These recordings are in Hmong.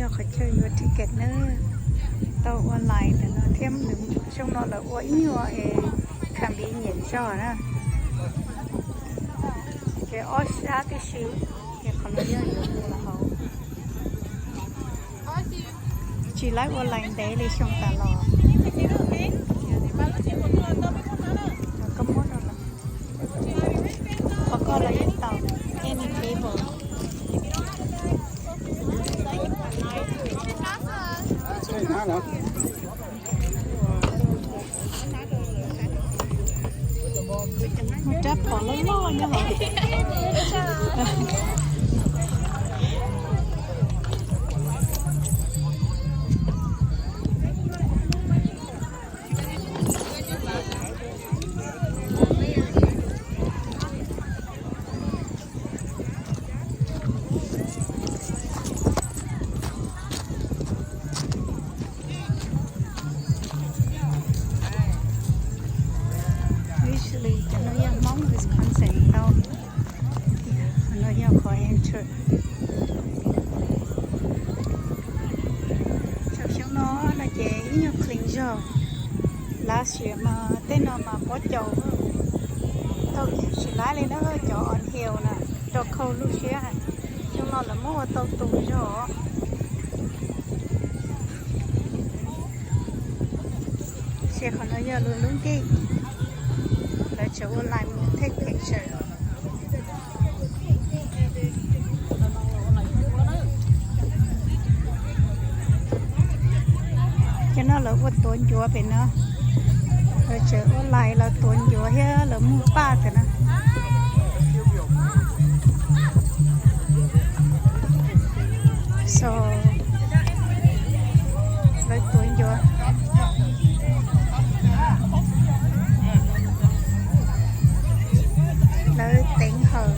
Yog qhov chaw yuav ticket nawb, tau ua line ntawm no thiab. Xyoo no lawv ua ib nyuag es convenient zog na, ces ob sab tib si, ces qhov no yog yuav mus los hauv. Tsis laib ua line ntev li xyoo tas los. Koj muab rau lawv, qhov koj los yeej tau, any table. Mus rab phom loj loj nyob hauv. Usually cov no yog Hmoob Wisconsin tau, no yog qhov enter. Thaum xyoo no no ces ib nyuag clean zog, last year mas tej no mas pob caus, tau tsis laib li na, cov on hill na, rau khau lub siab. Xyoo no lawv muab ua tau tu zog. Ces qhov no yog lub lub nkeeg, lawv tseem ua line mus take picture. Cov no lawv ua tuav ncuav pem no, lawv tseem ua line los tuav ncuav thiab lawv muag paj ntawm no. So lawv tuav ncuav, lawv teev hawm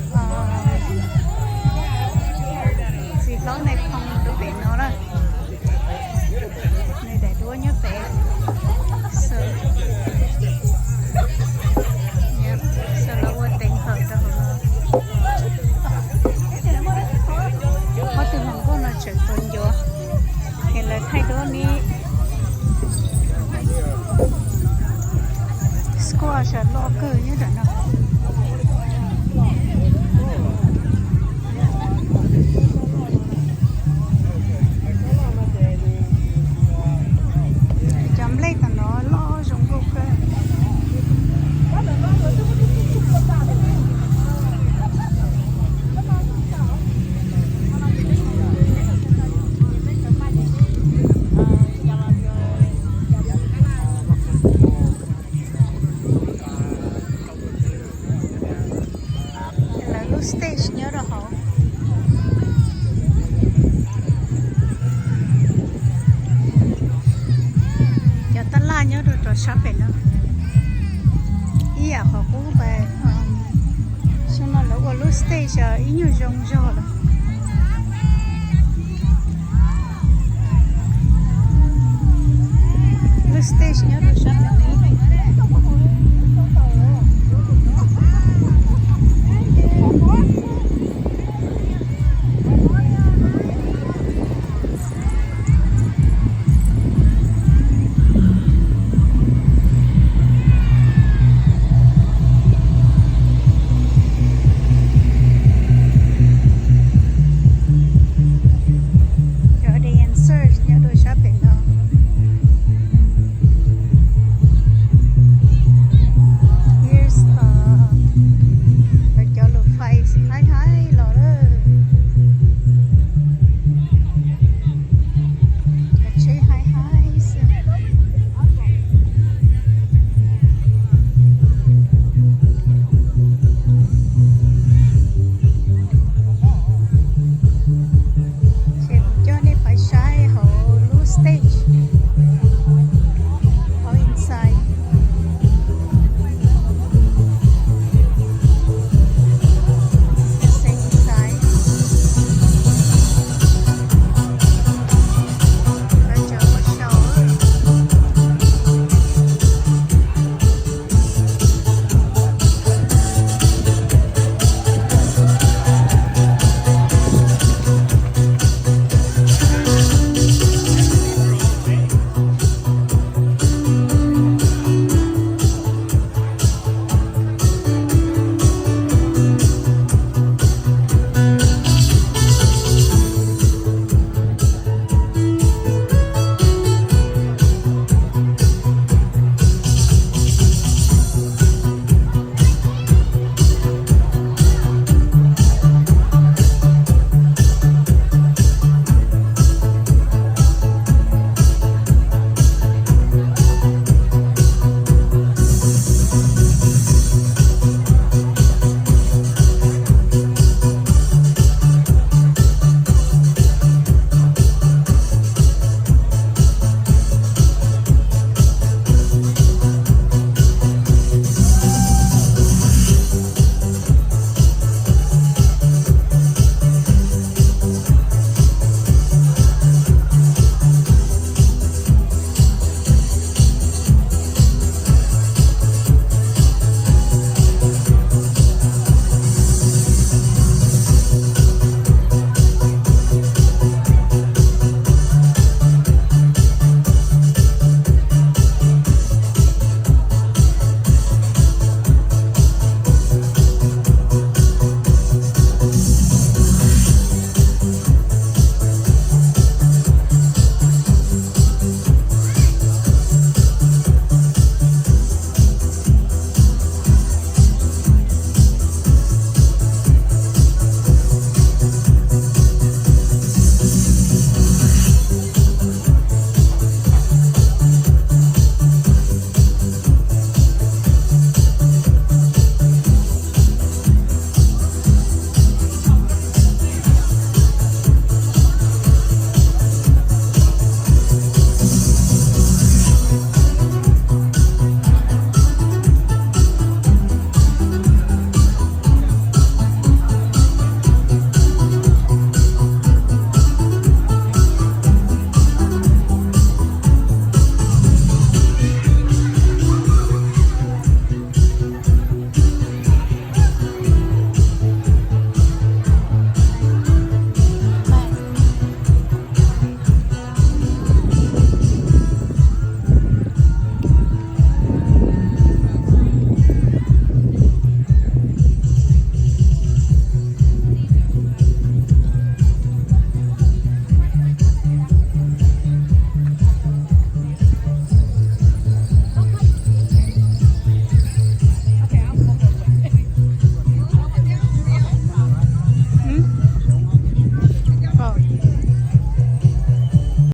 txiv hlob Nais Phoo rau pem no na. Nws daim duab nyob pem. So, yep, so lawv ua teev hawm rau hauv no. Ob tug hluas nkauj no tseem tuav ncuav, es lawv thaij duab me squash loj kawg nyob ntawm no. Cov nplej tom no loj zoo nkauj kawg. Lawv lub stage nyob rau hauv. Cov tab laj nyob rau rov sab pem no. Ib yam qhov qub pas, xyoo no lawv ua lub stage ib nyuag zoo zog lawm. Lub stage nyob